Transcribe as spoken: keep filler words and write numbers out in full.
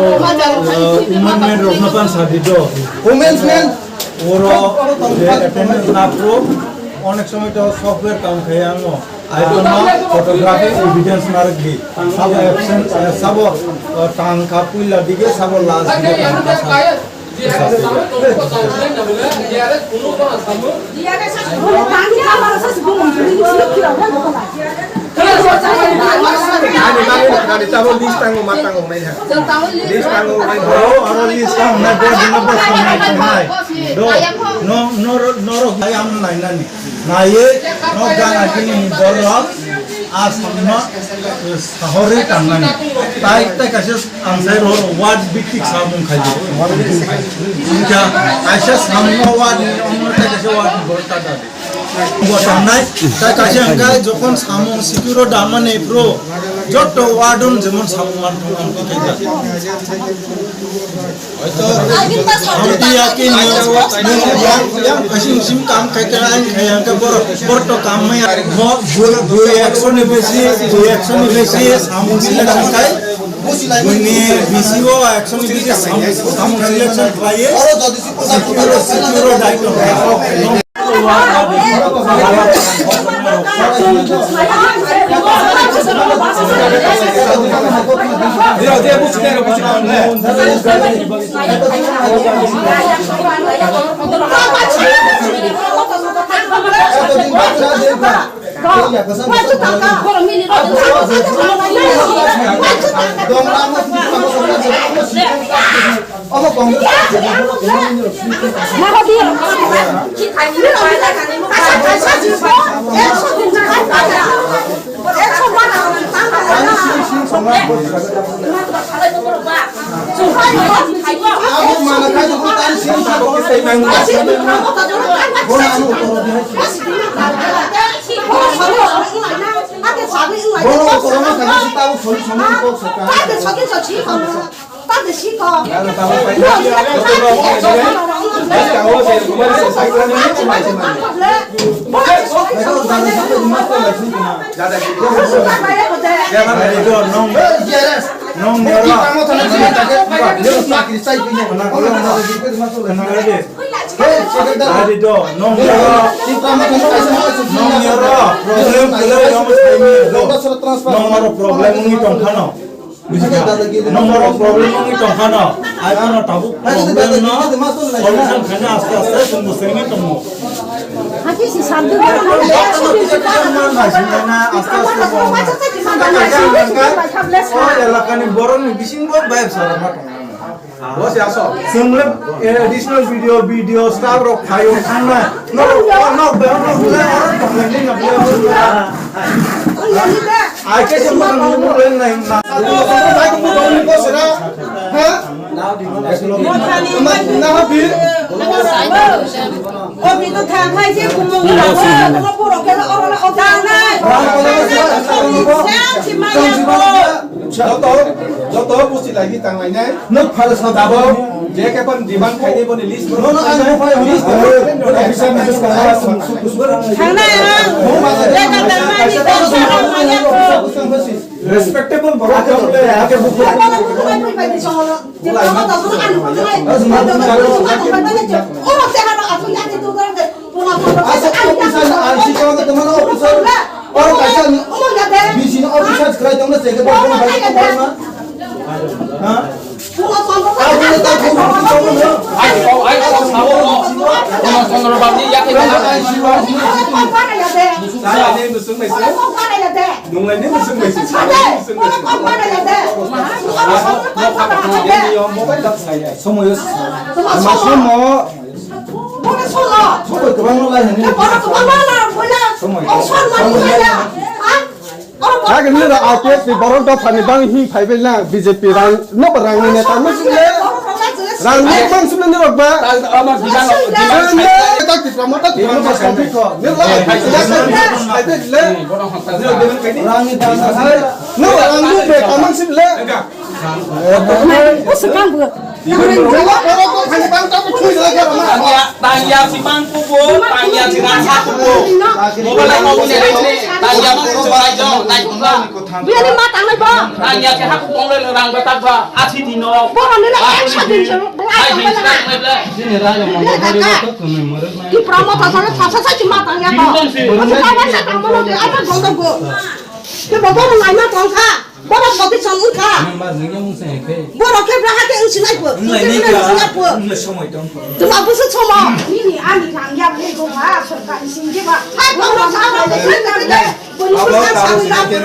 uh, women men rokno pan sadi do. Women's men. Oro je attendance na pro, onek somoy to software kam khai ango. I don't know, photography evidence na rwgdi. Sabo absent, uh, sabo, uh, tang kha puila dige, sabo last dige tang kha sa. Ani mani nani tabo list tango ma tango mai ha. List tango mai ha. Oro, oro list tang nai, bo dina bo tang nai, tang nai. Do, no, no, no, no, ayam nai nani. Naiye, no gana kini ni borok, a samno, eh, sahorwi tangnani. Tai, tai kaisa ang sai ro ward biktik samung khai. Ward biktik khai. Wngkha, kaisa samno ward ni, ongno tai kaisa ward ni borok ta da. Bo tangnai, tai kaisa hwnkhe jokhon samung sikiro damani pro, jotto ward on jemon samung man thung ang khai. Hamti ya ke ni, yang, yang kasim sim kam kai kai ang kai ang ke bor, bor to kam mai. Mo, bui, bui action ni besi, bui action ni besi, samung sila kam kai. Bui ni B C O action ni besi, samung, samung sila kam kai. Sikiro, sikiro dai to. Nong yoro. Nong yoro. Nong yoro. Problem kwlai omo saimani. Nong oro problem wngwi tongkhano. Bujikha? Nong oro problem wngwi tongkhano. Ai ano tabuk problem no solution khaina aste aste chwng bo sengwi tongo. Jotono ticket ticket man naisinglaina aste aste bo. O elakani borokni bisingo bayar sara ma tongo. Chwng le additional video, video staff rok phaio thangnai. No, no, no, no, no, no, no, no, no, no, Ai, khe se mothani mung le nai na. Ai, ko mothani ko sera. Ha? Na, na, bi. O bi to thang hai se kumung na. Ko puro ke oro na o thang na. Joto, joto busi lagi tang lai nai. Nuk phala sa dabo. Je khe phan demand khaini boni list. No, no, I know, I know. List. Thangna ang. Respectable borok. Asa officer na R C ka wangkha tongmani officer. Oro kaisa ni bisi ni officer kwlai tongna chekhe bo kono bai tongmani ma. Ha? Abo ni ta kono bisi tongmani. Ai, ai, ai, sabo no. Kono Chandra Babu ni yakhe na. Ai, si ba, si ba. Nunglai ni musung mai se. Nunglai ni musung mai se. Mobile tak saya. Somoyo. Ma somo. Bono solo. Somo kwbangma lai hwnwi. Bono kwbangma lai hwnwi. Somo. O solo lai hwnwi. Ha? Oro bono. Kagini ra I P F ni borok dophani bang hing phaibai na B J P rang no ba rang ni neta mo sile. Rang ni bang sile ni rok ba. Ama bilang. Sile. Ta Tipra Motha Tipra Motha ko. Ni la. Phaibai le. Rang ni bang. No rang ni be kamang sile. Enggak. Usukang bu. Tangya, tangya si mang kubo, tangya si rang ha kubo. Mobile ko ni ni, tangya mang kubo ai jo, nai kubo. Bini ma tangnai bo. Tangya si ha kubo le rang ba tak ba, athi di no. Bo ni la ek sa din se. Ai din sa nai bla. Tipra Motha sa sa sa si ma tangya ko. Bo sa sa tangmo no, ai ta gong gong. Ke bo bo nai ma tong kha. Borok soti chong wngkha. Nang ma nang yang se khe. Borok khe braha khe wngsinai pho. Nang lai ni khe wngsinai pho. Nang lai somoi tong pho. Tuma busu chomo. Nini ani thang ya bhi ko ba sorkar sing je ba. Hai borok sa ba le khe ta de. Boni ko sa sa.